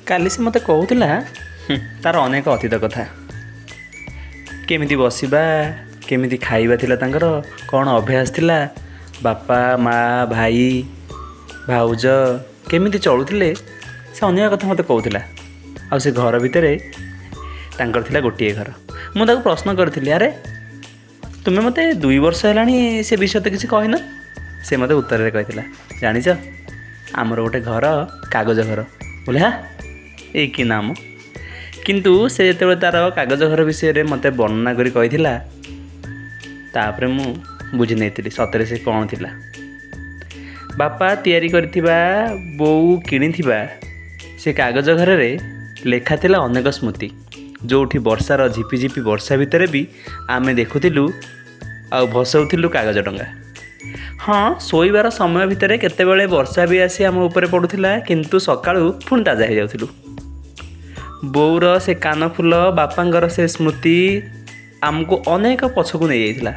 କାଲି ସେ ମୋତେ କହୁଥିଲା ତାର ଅନେକ ଅତୀତ କଥା, କେମିତି ବସିବା, କେମିତି ଖାଇବା ଥିଲା ତାଙ୍କର, କ'ଣ ଅଭ୍ୟାସ ଥିଲା, ବାପା ମା ଭାଇ ଭାଉଜ କେମିତି ଚଳୁଥିଲେ, ସେ ଅନେକ କଥା ମୋତେ କହୁଥିଲା। ଆଉ ସେ ଘର ଭିତରେ ତାଙ୍କର ଥିଲା ଗୋଟିଏ ଘର। ମୁଁ ତାକୁ ପ୍ରଶ୍ନ କରିଥିଲି, ଆରେ ତୁମେ ମୋତେ 2 ବର୍ଷ ହେଲାଣି ସେ ବିଷୟ ତ କିଛି କହିନ। ସେ ମୋତେ ଉତ୍ତରରେ କହିଥିଲା, ଜାଣିଛ ଆମର ଗୋଟେ ଘର କାଗଜ ଘର। ବୋଲେ ହା, ଏଇ କି ନାମ। କିନ୍ତୁ ସେ ଯେତେବେଳେ ତା'ର କାଗଜ ଘର ବିଷୟରେ ମୋତେ ବର୍ଣ୍ଣନା କରି କହିଥିଲା, ତାପରେ ମୁଁ ବୁଝି ନେଇଥିଲି ସତରେ ସେ କ'ଣ ଥିଲା। ବାପା ତିଆରି କରିଥିବା, ବୋଉ କିଣିଥିବା ସେ କାଗଜ ଘରରେ ଲେଖା ଥିଲା ଅନେକ ସ୍ମୃତି, ଯେଉଁଠି ବର୍ଷାର ଝିପିଝିପି ବର୍ଷା ଭିତରେ ବି ଆମେ ଦେଖୁଥିଲୁ ଆଉ ଭସଉଥିଲୁ କାଗଜ ଡଙ୍ଗା। ହଁ, ଶୋଇବାର ସମୟ ଭିତରେ କେତେବେଳେ ବର୍ଷା ବି ଆସି ଆମ ଉପରେ ପଡ଼ୁଥିଲା, କିନ୍ତୁ ସକାଳୁ ପୁଣି ତାଜା ହେଇଯାଉଥିଲୁ। ବୋଉର ସେ କାନଫୁଲ, ବାପାଙ୍କର ସେ ସ୍ମୃତି ଆମକୁ ଅନେକ ପଛକୁ ନେଇଯାଇଥିଲା।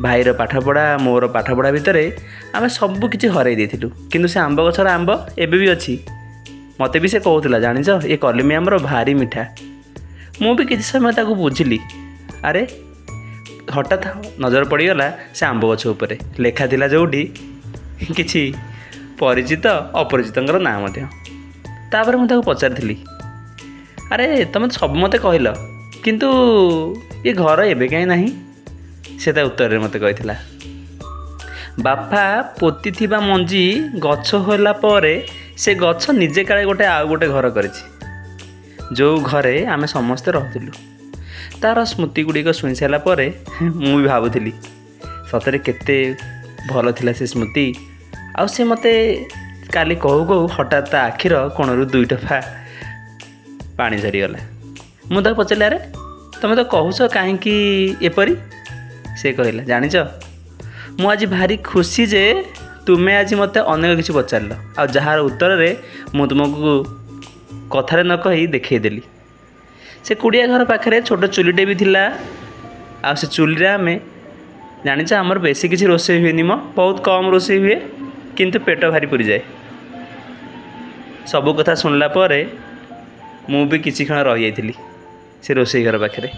ଭାଇର ପାଠପଢ଼ା, ମୋର ପାଠପଢ଼ା ଭିତରେ ଆମେ ସବୁ କିଛି ହରାଇ ଦେଇଥିଲୁ, କିନ୍ତୁ ସେ ଆମ୍ବ ଗଛର ଆମ୍ବ ଏବେ ବି ଅଛି। ମୋତେ ବି ସେ କହୁଥିଲା, ଜାଣିଛ ଏ କଲିମି ଆମ୍ବର ଭାରି ମିଠା। ମୁଁ ବି କିଛି ସମୟ ତାକୁ ବୁଝିଲି। ଆରେ ହଠାତ୍ ନଜର ପଡ଼ିଗଲା ସେ ଆମ୍ବ ଗଛ ଉପରେ ଲେଖା ଥିଲା ଯେଉଁଠି କିଛି ପରିଚିତ ଅପରିଚିତଙ୍କର ନାଁ ମଧ୍ୟ। ତାପରେ ମୁଁ ତାକୁ ପଚାରିଥିଲି, ଆରେ ତୁମେ ସବୁ ମୋତେ କହିଲ, କିନ୍ତୁ ଏ ଘର ଏବେ କାହିଁ ନାହିଁ? ସେ ତା ଉତ୍ତରରେ ମୋତେ କହିଥିଲା, ବାପା ପୋତିଥିବା ମଞ୍ଜି ଗଛ ହେଲା ପରେ ସେ ଗଛ ନିଜେ କାଳେ ଗୋଟେ ଆଉ ଗୋଟେ ଘର କରିଛି, ଯେଉଁ ଘରେ ଆମେ ସମସ୍ତେ ରହୁଥିଲୁ। ତା'ର ସ୍ମୃତି ଗୁଡ଼ିକ ଶୁଣି ସାରିଲା ପରେ ମୁଁ ବି ଭାବୁଥିଲି ସତରେ କେତେ ଭଲ ଥିଲା ସେ ସ୍ମୃତି। ଆଉ ସେ ମୋତେ କାଲି କହୁ କହୁ ହଠାତ୍ ତା ଆଖିର କୋଣରୁ 2 ଟୋପା ପାଣି ଝରିଗଲା। ମୁଁ ତାକୁ ପଚାରିଲି, ଆରେ ତୁମେ ତ କହୁଛ କାହିଁକି ଏପରି? ସେ କହିଲା, ଜାଣିଛ ମୁଁ ଆଜି ଭାରି ଖୁସି ଯେ ତୁମେ ଆଜି ମୋତେ ଅନେକ କିଛି ପଚାରିଲ, ଆଉ ଯାହାର ଉତ୍ତରରେ ମୁଁ ତୁମକୁ କଥାରେ ନ କହି ଦେଖେଇଦେଲି। ସେ କୁଡ଼ିଆ ଘର ପାଖରେ ଛୋଟ ଚୁଲିଟେ ବି ଥିଲା, ଆଉ ସେ ଚୁଲିରେ ଆମେ, ଜାଣିଛ ଆମର ବେଶୀ କିଛି ରୋଷେଇ ହୁଏନି ମ, ବହୁତ କମ୍ ରୋଷେଇ ହୁଏ, କିନ୍ତୁ ପେଟ ଭାରି ପୁରିଯାଏ। ସବୁ କଥା ଶୁଣିଲା ପରେ ମୁଁ ବି କିଛି କ୍ଷଣ ରହିଯାଇଥିଲି ସେ ରୋଷେଇ ଘର ପାଖରେ।